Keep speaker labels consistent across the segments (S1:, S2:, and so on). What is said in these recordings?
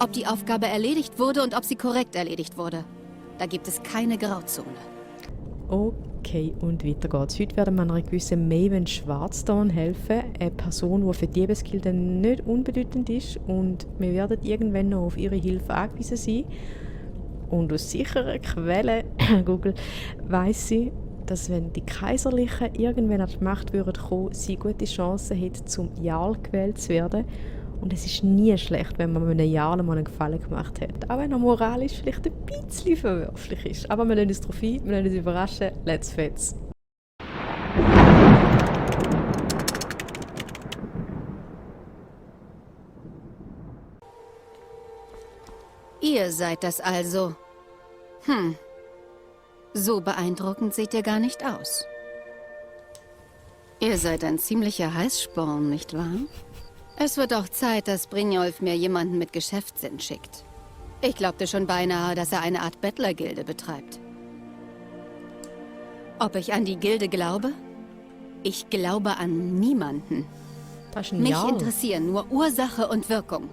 S1: ob die Aufgabe erledigt wurde und ob sie korrekt erledigt wurde. Da gibt es keine Grauzone.
S2: Okay, und weiter geht's. Heute werden wir einer gewissen Maven Schwarzdorn helfen. Eine Person, die für die Diebesgilde nicht unbedeutend ist. Und wir werden irgendwann noch auf ihre Hilfe angewiesen sein. Und aus sicherer Quelle, Google, weiss sie, dass wenn die Kaiserlichen irgendwann an die Macht würden kommen, sie gute Chancen hätte, zum Jarl gewählt zu werden. Und es ist nie schlecht, wenn man einem Jarl mal einen Gefallen gemacht hat. Auch wenn er moralisch vielleicht ein bisschen verwerflich ist. Aber wir lassen uns darauf ein, wir lassen uns überraschen. Let's fetz!
S1: Ihr seid das also. So beeindruckend seht ihr gar nicht aus. Ihr seid ein ziemlicher Heißsporn, nicht wahr? Es wird auch Zeit, dass Brynjolf mir jemanden mit Geschäftssinn schickt. Ich glaubte schon beinahe, dass er eine Art Bettlergilde betreibt. Ob ich an die Gilde glaube? Ich glaube an niemanden.
S2: Das ist ein
S1: Mich
S2: Jarl.
S1: interessieren nur Ursache und Wirkung.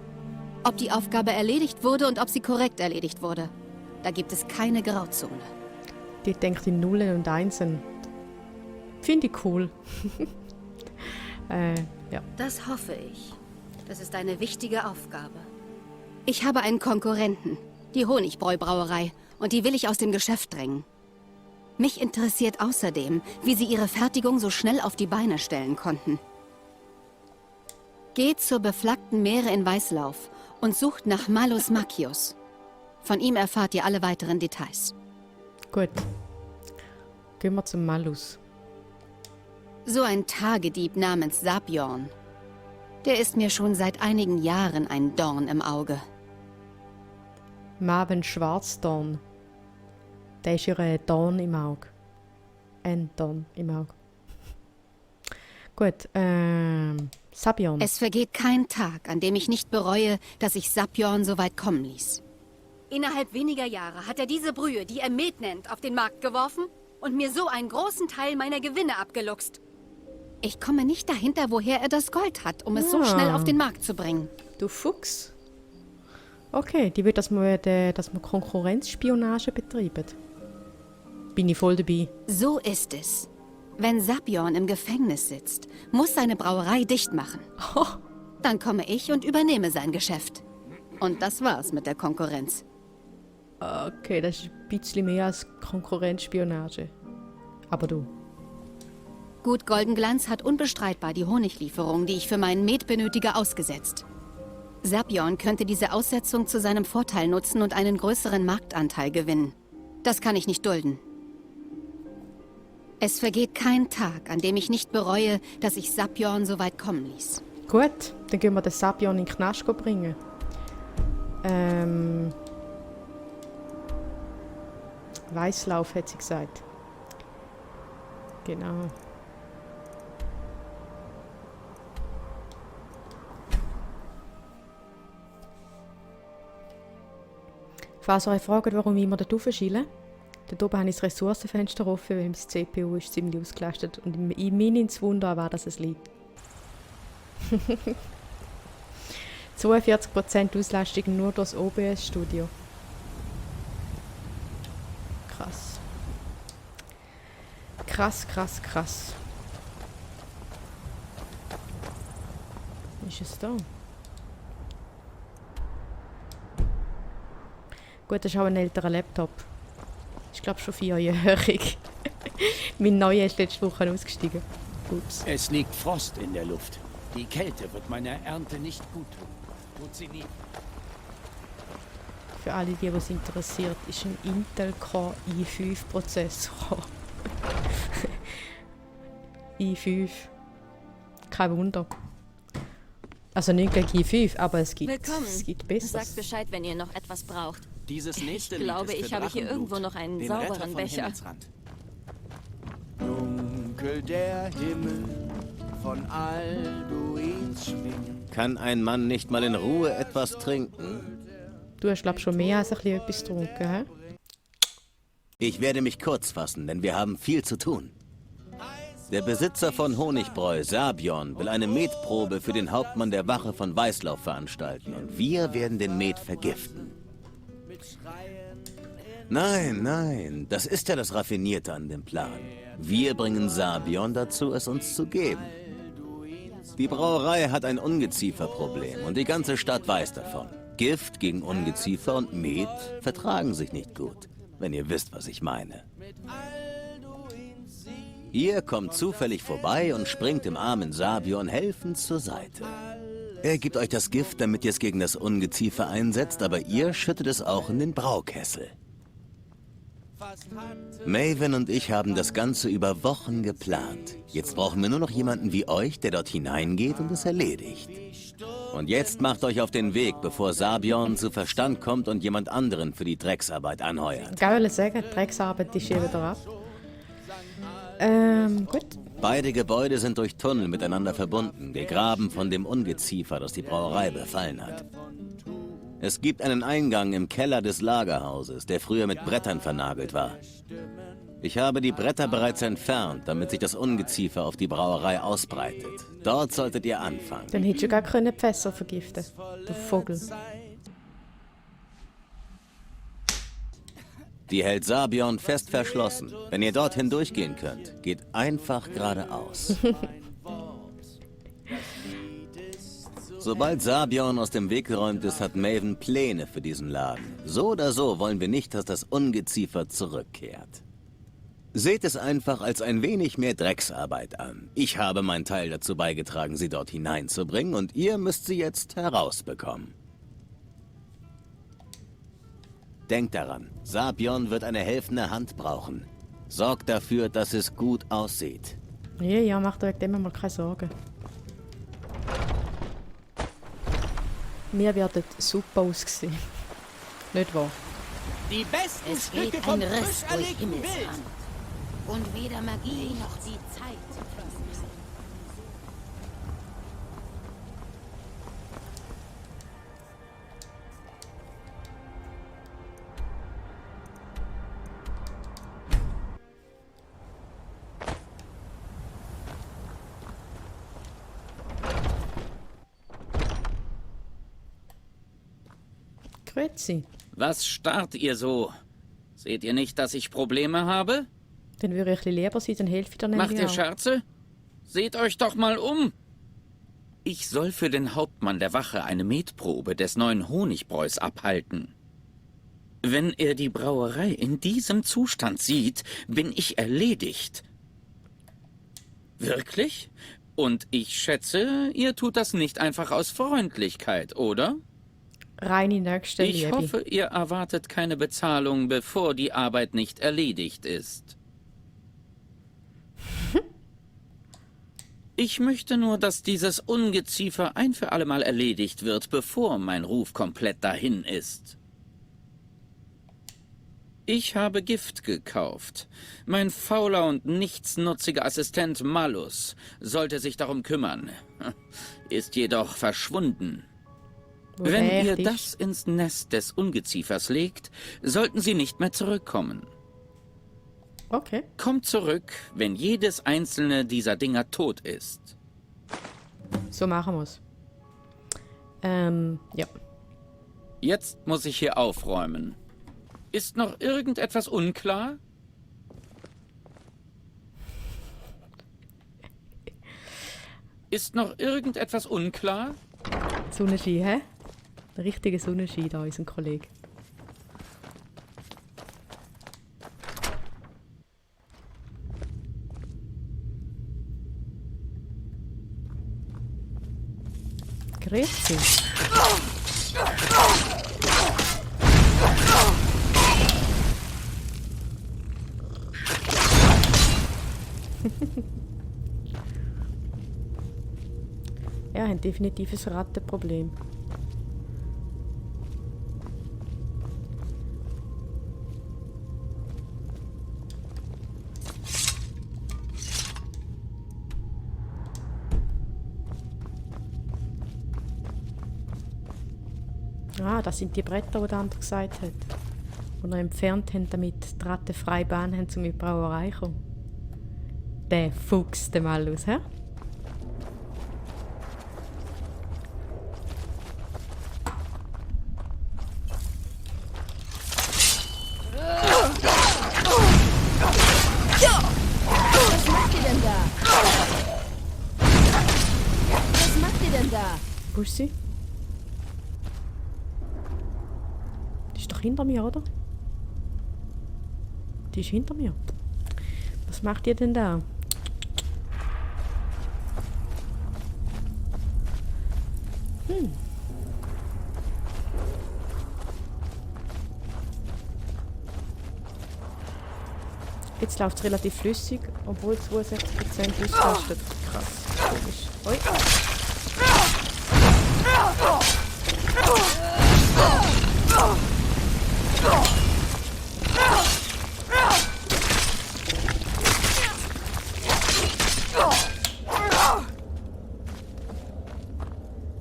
S1: Ob die Aufgabe erledigt wurde und ob sie korrekt erledigt wurde. Da gibt es keine Grauzone.
S2: Die denkt in Nullen und Einsen. Finde ich cool. Ja.
S1: Das hoffe ich. Das ist eine wichtige Aufgabe. Ich habe einen Konkurrenten, die Honigbräu-Brauerei, und die will ich aus dem Geschäft drängen. Mich interessiert außerdem, wie sie ihre Fertigung so schnell auf die Beine stellen konnten. Geht zur beflaggten Meere in Weißlauf und sucht nach Malus Macchius. Von ihm erfahrt ihr alle weiteren Details.
S2: Gut. Gehen wir zum Malus.
S1: So ein Tagedieb namens Sabjorn. Der ist mir schon seit einigen Jahren ein Dorn im Auge.
S2: Maven Schwarzdorn. Der ist ihr Dorn im Auge. Ein Dorn im Auge. Gut, Sabjorn.
S1: Es vergeht kein Tag, an dem ich nicht bereue, dass ich Sabjorn so weit kommen ließ. Innerhalb weniger Jahre hat er diese Brühe, die er Met nennt, auf den Markt geworfen und mir so einen großen Teil meiner Gewinne abgeluchst. Ich komme nicht dahinter, woher er das Gold hat, um es so schnell auf den Markt zu bringen.
S2: Du Fuchs. Okay, die will, dass wir Konkurrenzspionage betreiben. Bin ich voll dabei.
S1: So ist es. Wenn Sabjorn im Gefängnis sitzt, muss seine Brauerei dicht machen.
S2: Oh.
S1: Dann komme ich und übernehme sein Geschäft. Und das war's mit der Konkurrenz.
S2: Okay, das ist ein bisschen mehr als Konkurrenzspionage. Aber du.
S1: Gut Goldenglanz hat unbestreitbar die Honiglieferung, die ich für meinen Met benötige, ausgesetzt. Sabjorn könnte diese Aussetzung zu seinem Vorteil nutzen und einen größeren Marktanteil gewinnen. Das kann ich nicht dulden. Es vergeht kein Tag, an dem ich nicht bereue, dass ich Sabjorn so weit kommen ließ.
S2: Gut, dann gehen wir den Sabjorn in den Knast bringen. Weißlauf hat sie gesagt. Genau. Falls ihr euch fragt, warum ich immer da schiele, dort oben habe ich das Ressourcenfenster offen, weil das CPU ist ziemlich ausgelastet und in mir ins Wunder war, dass es liegt. 42% Auslastung nur durch das OBS-Studio. Krass. Krass, krass, krass. Ist es da? Gut, das ist auch ein älterer Laptop. Ich glaube schon 4-jährig. Mein neuer ist letzte Woche ausgestiegen. Ups.
S3: Es liegt Frost in der Luft. Die Kälte wird meiner Ernte nicht gut tun. Tut sie nie.
S2: Für alle, die es interessiert, ist ein Intel Core i5 Prozessor. i5. Kein Wunder. Also nicht gleich i5, aber es gibt Besseres.
S4: Sagt Bescheid, wenn ihr noch etwas braucht.
S3: Dieses nächste
S4: Ich glaube,
S3: Lied ist
S4: ich
S3: für
S4: habe hier
S3: Drachenblut,
S4: irgendwo noch einen
S3: den Retter
S4: sauberen
S3: von
S4: Becher.
S3: Himmelsrand. Dunkel der Himmel von Alduins schwingen.
S5: Kann ein Mann nicht mal in Ruhe etwas trinken?
S2: Du hast, glaube ich, schon mehr als ein bisschen etwas getrunken, hä?
S5: Ich werde mich kurz fassen, denn wir haben viel zu tun. Der Besitzer von Honigbräu, Sabjorn, will eine Metprobe für den Hauptmann der Wache von Weißlauf veranstalten und wir werden den Met vergiften. Nein, nein, das ist ja das Raffinierte an dem Plan. Wir bringen Sabjorn dazu, es uns zu geben. Die Brauerei hat ein Ungezieferproblem und die ganze Stadt weiß davon. Gift gegen Ungeziefer und Met vertragen sich nicht gut, wenn ihr wisst, was ich meine. Ihr kommt zufällig vorbei und springt dem armen Sabjorn helfend zur Seite. Er gibt euch das Gift, damit ihr es gegen das Ungeziefer einsetzt, aber ihr schüttet es auch in den Braukessel. Maven und ich haben das Ganze über Wochen geplant. Jetzt brauchen wir nur noch jemanden wie euch, der dort hineingeht und es erledigt. Und jetzt macht euch auf den Weg, bevor Sabjorn zu Verstand kommt und jemand anderen für die Drecksarbeit anheuert.
S2: Ich wollte sagen, die Drecksarbeit ist eben da ab. Gut.
S5: Beide Gebäude sind durch Tunnel miteinander verbunden, gegraben von dem Ungeziefer, das die Brauerei befallen hat. Es gibt einen Eingang im Keller des Lagerhauses, der früher mit Brettern vernagelt war. Ich habe die Bretter bereits entfernt, damit sich das Ungeziefer auf die Brauerei ausbreitet. Dort solltet ihr anfangen.
S2: Dann hättest du gar keine Fässer vergiften, du Vogel.
S5: Die hält Sabjorn fest verschlossen. Wenn ihr dorthin durchgehen könnt, geht einfach geradeaus. Sobald Sabjorn aus dem Weg geräumt ist, hat Maven Pläne für diesen Laden. So oder so wollen wir nicht, dass das Ungeziefer zurückkehrt. Seht es einfach als ein wenig mehr Drecksarbeit an. Ich habe meinen Teil dazu beigetragen, sie dort hineinzubringen und ihr müsst sie jetzt herausbekommen. Denkt daran, Sabjorn wird eine helfende Hand brauchen. Sorgt dafür, dass es gut aussieht.
S2: Ja, mach dir wegen dem mal keine Sorgen. Wir werden super aussehen. Nicht wahr?
S3: Die besten
S1: Es geht
S3: Stücke vom
S1: ein Riss
S3: frisch
S1: durch
S3: erlegten Wild.
S1: Himmelsrand. Und weder Magie noch die Zeit.
S2: Grüezi.
S6: Was starrt ihr so? Seht ihr nicht, dass ich Probleme habe?
S2: Dann würde ich ein bisschen lieber sein, dann helfe ich dir
S6: Macht
S2: nämlich
S6: ihr
S2: auch.
S6: Scherze? Seht euch doch mal um! Ich soll für den Hauptmann der Wache eine Metprobe des neuen Honigbräus abhalten. Wenn er die Brauerei in diesem Zustand sieht, bin ich erledigt. Wirklich? Und ich schätze, ihr tut das nicht einfach aus Freundlichkeit, oder?
S2: Reine nächste
S6: Ich
S2: Liebe.
S6: hoffe, ihr erwartet keine Bezahlung, bevor die Arbeit nicht erledigt ist. Ich möchte nur, dass dieses Ungeziefer ein für allemal erledigt wird, bevor mein Ruf komplett dahin ist. Ich habe Gift gekauft. Mein fauler und nichtsnutziger Assistent Malus sollte sich darum kümmern, ist jedoch verschwunden.
S2: Wo
S6: Wenn
S2: der
S6: ihr
S2: echt ist.
S6: das ins Nest des Ungeziefers legt, sollten sie nicht mehr zurückkommen.
S2: Okay.
S6: Kommt zurück, wenn jedes einzelne dieser Dinger tot ist.
S2: So machen wir's. Ja.
S6: Jetzt muss ich hier aufräumen. Ist noch irgendetwas unklar? Ist noch irgendetwas unklar?
S2: Sonnenschein, hä? Der richtige Sonnenschein da, unser Kollege. Grüezi. Ja, ein definitives Rattenproblem. Ah, das sind die Bretter, die der andere gesagt hat. Die er entfernt haben, damit die Ratten freie Bahn haben, um in die Brauerei zu kommen. Der Fuchs, der Malus, hä?
S7: Was macht ihr denn da? Was macht ihr denn da?
S2: Wo ist sie? Die ist doch hinter mir, oder? Die ist hinter mir. Was macht ihr denn da? Jetzt läuft es relativ flüssig, obwohl 62% auslastet. Krass. Komisch. Ui.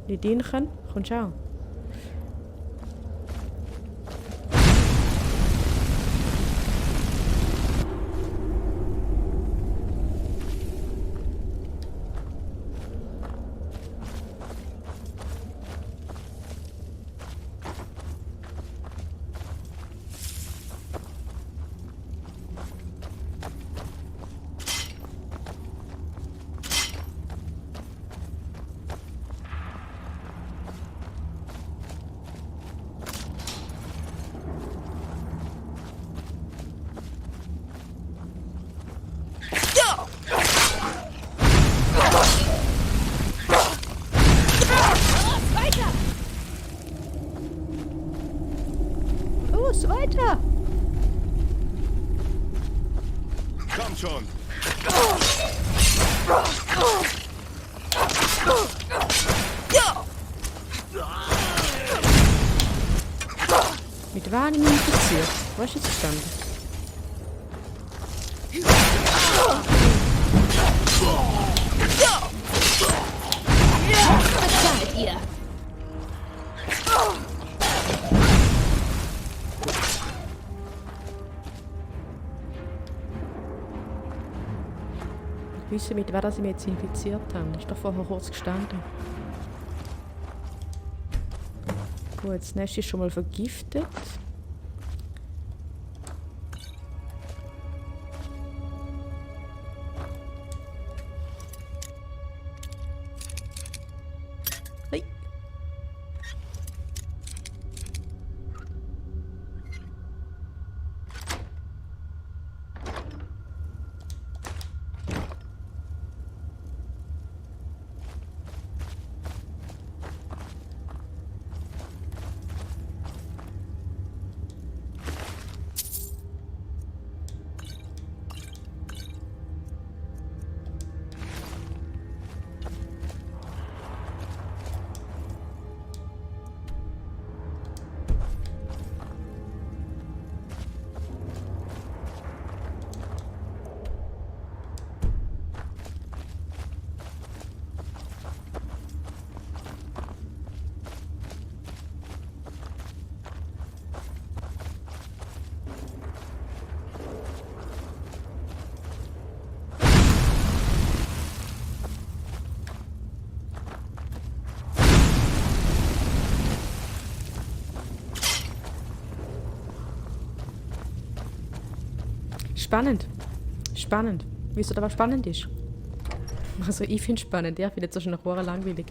S2: Lidinchen, kommst du auch? Los, weiter!
S8: Komm schon!
S2: Mit Wahrnehmung infiziert. Wo ist jetzt gestanden?
S7: Bezahlt ihr!
S2: Ich wisse, mit wer sie mich jetzt infiziert haben. Das ist doch vorher kurz gestanden. Gut, das Nest ist schon mal vergiftet. Hey. Spannend. Spannend. Wieso das aber spannend ist? Also ich finde es spannend, ja, ich finde es schon noch langweilig.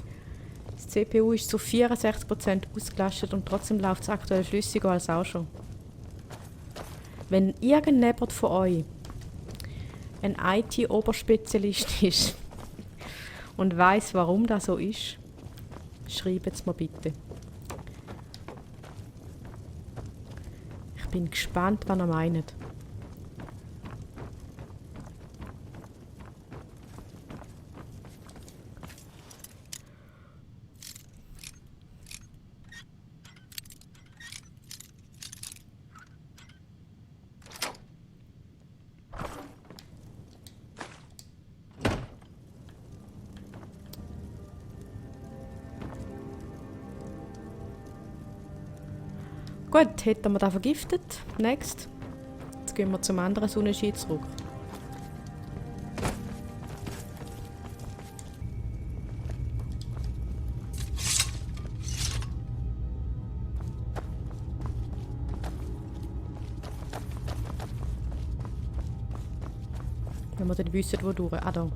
S2: Das CPU ist zu 64% ausgelastet und trotzdem läuft es aktuell flüssiger als auch schon. Wenn irgendjemand von euch ein IT-Oberspezialist ist und weiß, warum das so ist, schreibt es mir bitte. Ich bin gespannt, was ihr meint. Gut, hätten wir da vergiftet. Next. Jetzt gehen wir zum anderen Sonnenschein zurück. Wenn wir dann wissen, wo durch. Ah, da.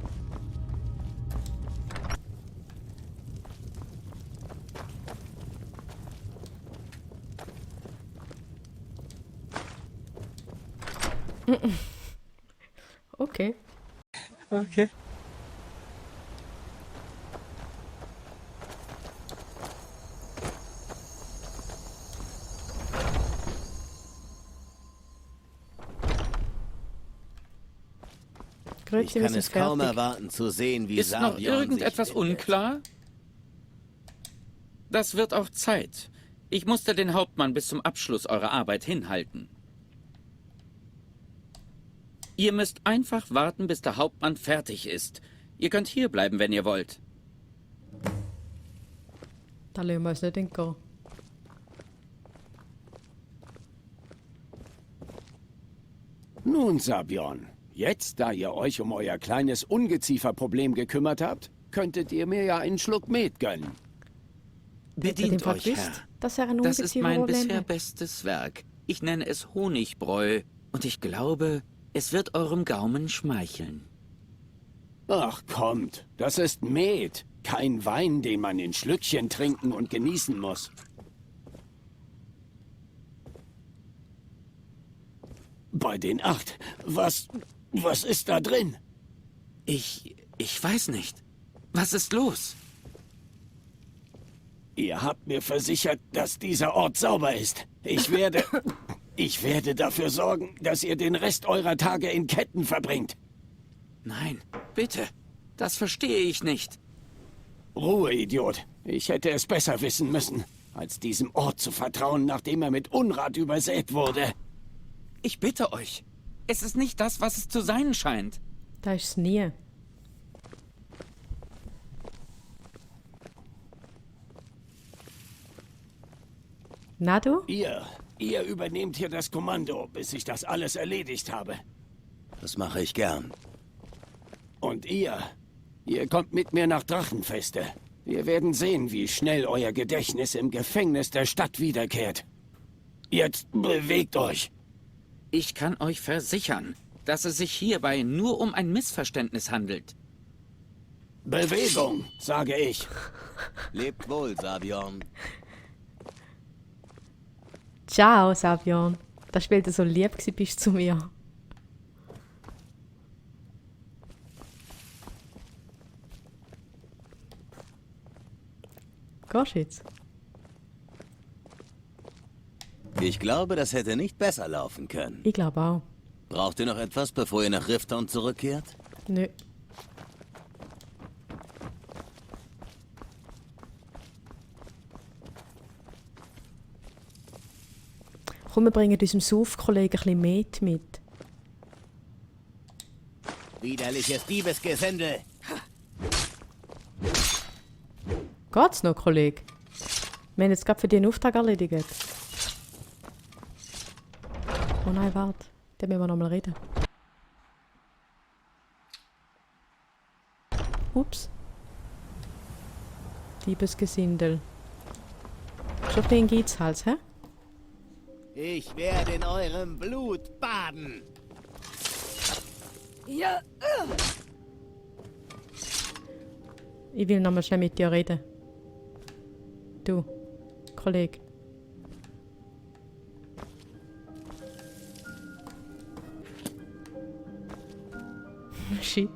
S2: Okay.
S3: Okay.
S2: Grüezi,
S5: Ich
S2: wir
S5: kann
S2: sind
S5: es kaum
S2: fertig.
S5: erwarten zu sehen, wie
S6: Ist noch
S5: Savion
S6: irgendetwas
S5: sich wendet.
S6: unklar? Das wird auch Zeit. Ich musste den Hauptmann bis zum Abschluss eurer Arbeit hinhalten. Ihr müsst einfach warten, bis der Hauptmann fertig ist. Ihr könnt hier bleiben, wenn ihr wollt.
S2: Da lassen wir uns nicht entgehen.
S3: Nun, Sabion, jetzt, da ihr euch um euer kleines Ungezieferproblem gekümmert habt, könntet ihr mir ja einen Schluck Met gönnen.
S6: Bedient
S2: Hat er
S6: euch,
S2: denn
S6: Herr.
S2: gewusst, dass er ein
S6: Das ist mein
S2: Ungezieferproblem
S6: bisher
S2: hat?
S6: bestes Werk. Ich nenne es Honigbräu und ich glaube, es wird eurem Gaumen schmeicheln.
S3: Ach, kommt, das ist Met, kein Wein, den man in Schlückchen trinken und genießen muss. Bei den 8, was ist da drin?
S6: Ich weiß nicht. Was ist los?
S3: Ihr habt mir versichert, dass dieser Ort sauber ist. Ich werde dafür sorgen, dass ihr den Rest eurer Tage in Ketten verbringt.
S6: Nein, bitte. Das verstehe ich nicht.
S3: Ruhe, Idiot. Ich hätte es besser wissen müssen, als diesem Ort zu vertrauen, nachdem er mit Unrat übersät wurde.
S6: Ich bitte euch. Es ist nicht das, was es zu sein scheint.
S2: Da ist es nie. Na du?
S3: Ihr übernehmt hier das Kommando, bis ich das alles erledigt habe.
S5: Das mache ich gern.
S3: Und ihr kommt mit mir nach Drachenfeste. Wir werden sehen, wie schnell euer Gedächtnis im Gefängnis der Stadt wiederkehrt. Jetzt bewegt euch.
S6: Ich kann euch versichern, dass es sich hierbei nur um ein Missverständnis handelt.
S3: Bewegung, sage ich.
S5: Lebt wohl, Savion.
S2: Ciao, Savion. Das spielt so lieb bist zu mir. Gehst du jetzt?
S5: Ich glaube, das hätte nicht besser laufen können.
S2: Ich glaube auch.
S5: Braucht ihr noch etwas, bevor ihr nach Riftown zurückkehrt?
S2: Nö. Komm, wir bringen unserem Saufkollegen ein bisschen Met mit.
S5: Widerliches Diebesgesindel.
S2: Geht's noch, Kollege? Wir haben jetzt gerade für dich einen Auftrag erledigt. Oh nein, warte. Da müssen wir noch mal reden. Ups. Diebesgesindel. Schon ein bisschen Geizhals, hä?
S5: Ich werde in eurem Blut baden.
S1: Ja,
S2: Ich will noch mal schnell mit dir reden. Du, Kollege. Shit.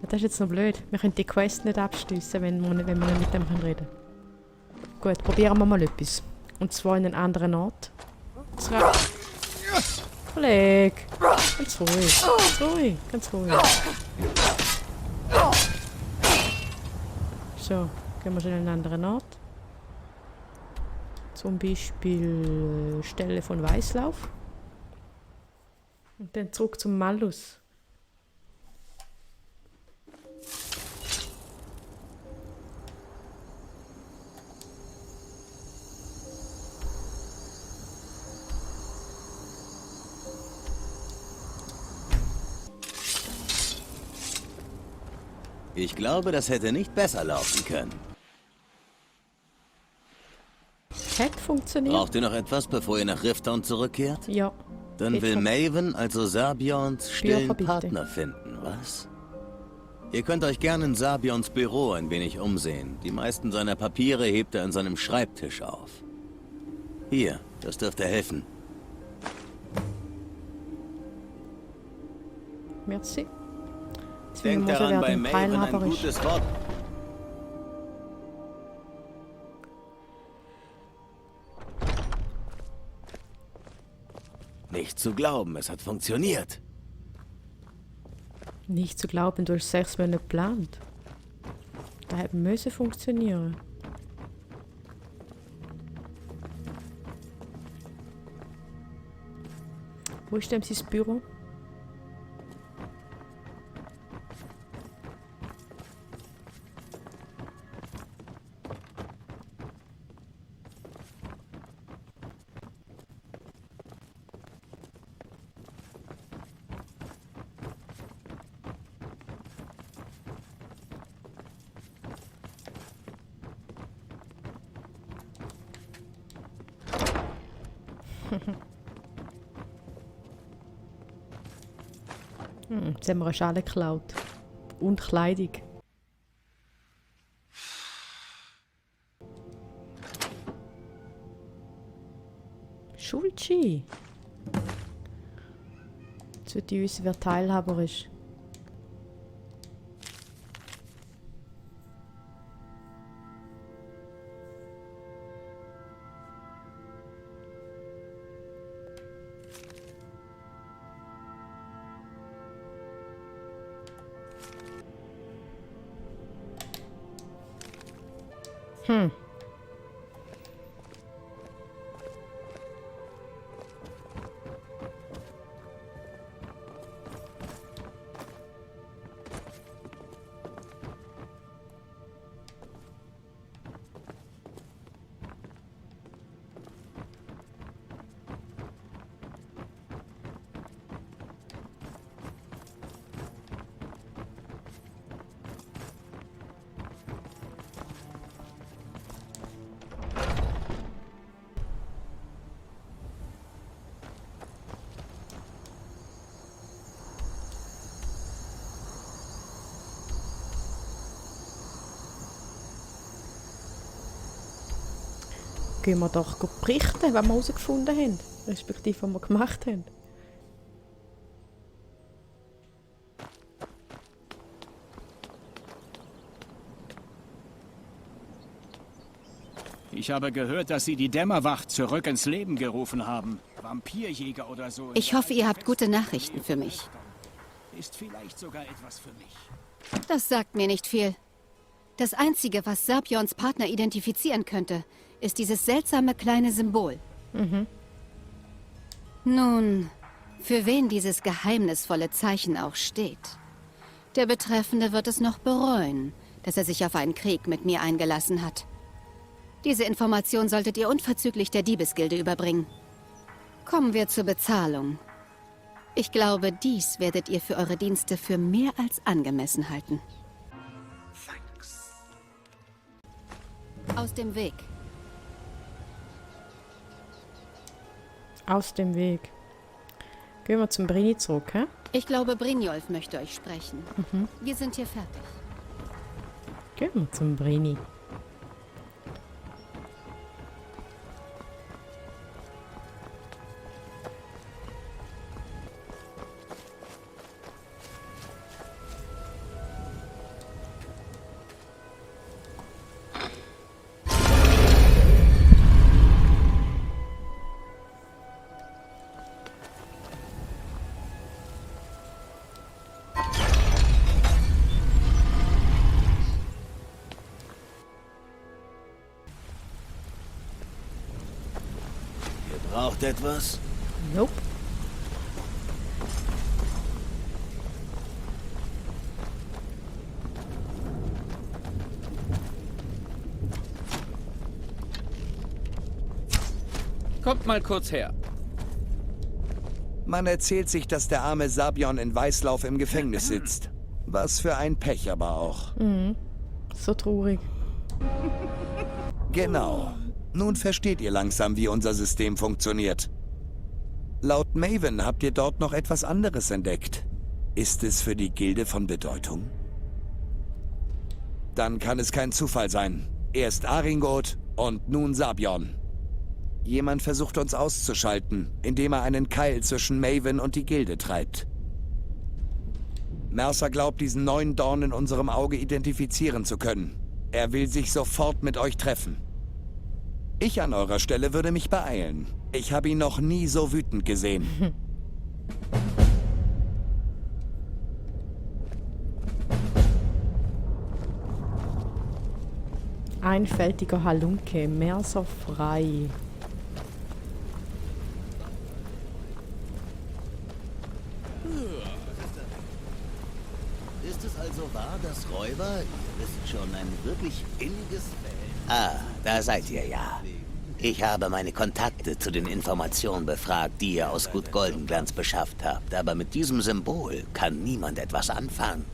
S2: Das ist jetzt noch blöd. Wir können die Quest nicht abschließen, wenn wir nicht mit dem reden können. Gut, probieren wir mal etwas. Und zwar in einen anderen Ort. Kollege! Ganz ruhig. Ganz ruhig. Ganz ruhig. So, gehen wir schon in einen anderen Ort. Zum Beispiel Stelle von Weißlauf. Und dann zurück zum Malus.
S5: Ich glaube, das hätte nicht besser laufen können.
S2: Hat funktioniert?
S5: Braucht ihr noch etwas, bevor ihr nach Riftown zurückkehrt?
S2: Ja.
S5: Dann will
S2: Petra.
S5: Maven also Sabions stillen
S2: bitte.
S5: Partner finden, was? Ihr könnt euch gerne in Sabions Büro ein wenig umsehen. Die meisten seiner Papiere hebt er an seinem Schreibtisch auf. Hier, das dürfte helfen.
S2: Merci.
S5: Denkt daran, bei Maven ein gutes Wort. Nicht zu glauben, es hat funktioniert.
S2: Nicht zu glauben, du hast 6 Monate geplant. Das hätte müssen funktionieren. Wo ist denn sein Büro? Jetzt haben wir eine Schale geklaut. Und Kleidung. Schulchi. Jetzt wird ich wissen, wer Teilhaber ist. Gehen wir doch berichten, was wir herausgefunden haben. Respektive, was wir gemacht haben.
S3: Ich habe gehört, dass Sie die Dämmerwacht zurück ins Leben gerufen haben. Vampirjäger oder so.
S1: Ich hoffe, ihr habt gute Nachrichten für mich.
S3: Ist vielleicht sogar etwas für mich.
S1: Das sagt mir nicht viel. Das Einzige, was Sapions Partner identifizieren könnte, ist dieses seltsame kleine Symbol. Nun, für wen dieses geheimnisvolle Zeichen auch steht. Der Betreffende wird es noch bereuen, dass er sich auf einen Krieg mit mir eingelassen hat. Diese Information solltet ihr unverzüglich der Diebesgilde überbringen. Kommen wir zur Bezahlung. Ich glaube, dies werdet ihr für eure Dienste für mehr als angemessen halten. Aus dem Weg.
S2: Aus dem Weg. Gehen wir zum Brini zurück, hä?
S1: Ich glaube, Brynjolf möchte euch sprechen. Wir sind hier fertig.
S2: Gehen wir zum Brini.
S5: Braucht etwas?
S2: Nope.
S6: Kommt mal kurz her.
S9: Man erzählt sich, dass der arme Sabion in Weißlauf im Gefängnis sitzt. Was für ein Pech aber auch.
S2: So traurig.
S9: Genau. Nun versteht ihr langsam, wie unser System funktioniert. Laut Maven habt ihr dort noch etwas anderes entdeckt. Ist es für die Gilde von Bedeutung? Dann kann es kein Zufall sein. Erst Aringoth und nun Sabjorn. Jemand versucht uns auszuschalten, indem er einen Keil zwischen Maven und die Gilde treibt. Mercer glaubt, diesen neuen Dorn in unserem Auge identifizieren zu können. Er will sich sofort mit euch treffen. Ich an eurer Stelle würde mich beeilen. Ich habe ihn noch nie so wütend gesehen.
S2: Einfältiger Halunke, Mercer frei.
S5: Ist es also wahr, dass Räuber, ihr wisst schon, ein wirklich inniges Ah, da seid ihr ja. Ich habe meine Kontakte zu den Informationen befragt, die ihr aus Gut Goldenglanz beschafft habt. Aber mit diesem Symbol kann niemand etwas anfangen.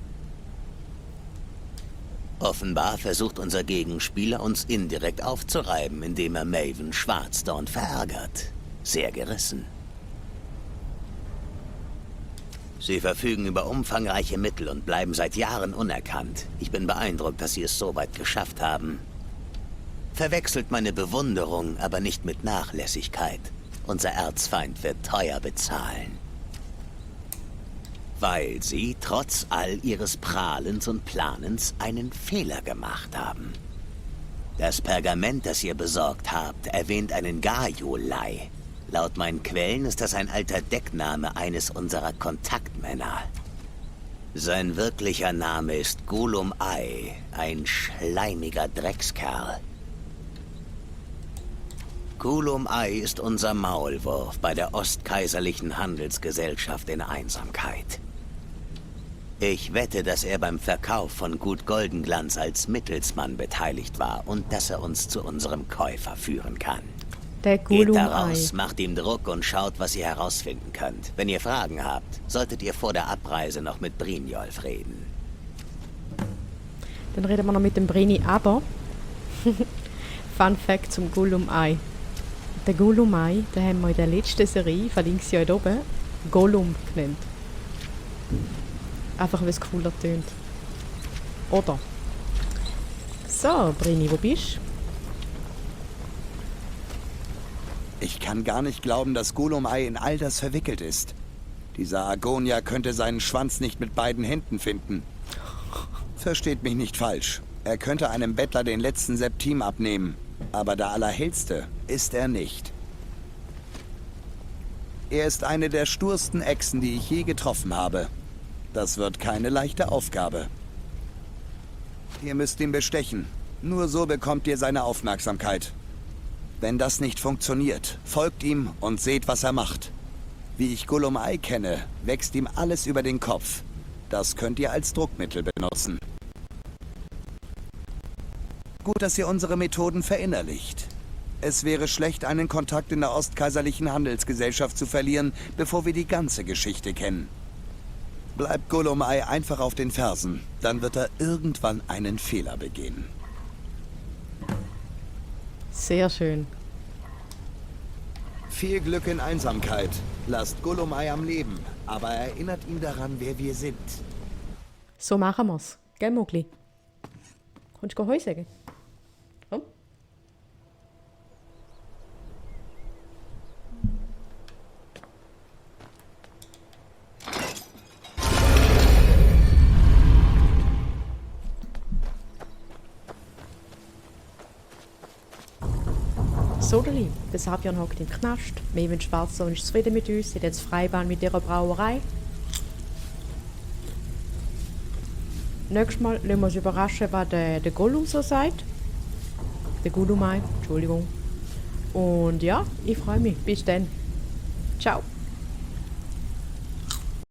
S5: Offenbar versucht unser Gegenspieler, uns indirekt aufzureiben, indem er Maven Schwarzdorn verärgert. Sehr gerissen. Sie verfügen über umfangreiche Mittel und bleiben seit Jahren unerkannt. Ich bin beeindruckt, dass sie es so weit geschafft haben. Verwechselt meine Bewunderung, aber nicht mit Nachlässigkeit. Unser Erzfeind wird teuer bezahlen. Weil sie, trotz all ihres Prahlens und Planens, einen Fehler gemacht haben. Das Pergament, das ihr besorgt habt, erwähnt einen Gajolai. Laut meinen Quellen ist das ein alter Deckname eines unserer Kontaktmänner. Sein wirklicher Name ist Golum Ai, ein schleimiger Dreckskerl. Golum Ai ist unser Maulwurf bei der Ostkaiserlichen Handelsgesellschaft in Einsamkeit. Ich wette, dass er beim Verkauf von Gut Goldenglanz als Mittelsmann beteiligt war und dass er uns zu unserem Käufer führen kann.
S2: Der
S5: Geht
S2: Golum
S5: daraus,
S2: Ei.
S5: macht ihm Druck und schaut, was ihr herausfinden könnt. Wenn ihr Fragen habt, solltet ihr vor der Abreise noch mit Brynjolf reden.
S2: Dann reden wir noch mit dem Brini, aber Fun Fact zum Golum Ei. Der Golum Ei, den haben wir in der letzten Serie, verlinke ich euch hier oben, Gollum genannt. Einfach weil es cooler tönt. Oder? So, Brini, wo bist du?
S9: Ich kann gar nicht glauben, dass Golum Ei in all das verwickelt ist. Dieser Argonia könnte seinen Schwanz nicht mit beiden Händen finden. Versteht mich nicht falsch. Er könnte einem Bettler den letzten Septim abnehmen. Aber der Allerhellste ist er nicht. Er ist eine der stursten Echsen, die ich je getroffen habe. Das wird keine leichte Aufgabe. Ihr müsst ihn bestechen. Nur so bekommt ihr seine Aufmerksamkeit. Wenn das nicht funktioniert, folgt ihm und seht, was er macht. Wie ich Golum Ei kenne, wächst ihm alles über den Kopf. Das könnt ihr als Druckmittel benutzen. Gut, dass ihr unsere Methoden verinnerlicht. Es wäre schlecht, einen Kontakt in der Ostkaiserlichen Handelsgesellschaft zu verlieren, bevor wir die ganze Geschichte kennen. Bleibt Golum Ei einfach auf den Fersen, dann wird er irgendwann einen Fehler begehen.
S2: Sehr schön.
S9: Viel Glück in Einsamkeit. Lasst Golum Ei am Leben, aber erinnert ihn daran, wer wir sind.
S2: So machen wir's. Gell, Mogli? Kannst du Heu sagen? Komm. Sodeli, der Sabjorn hockt im Knast. Maven Schwarzdorn ist zufrieden mit uns, hat jetzt Freibahn mit ihrer Brauerei. Nächstes Mal lassen wir uns überraschen, was der Gollum so sagt. Der Golum Ei, Entschuldigung. Und ja, ich freue mich. Bis dann. Ciao.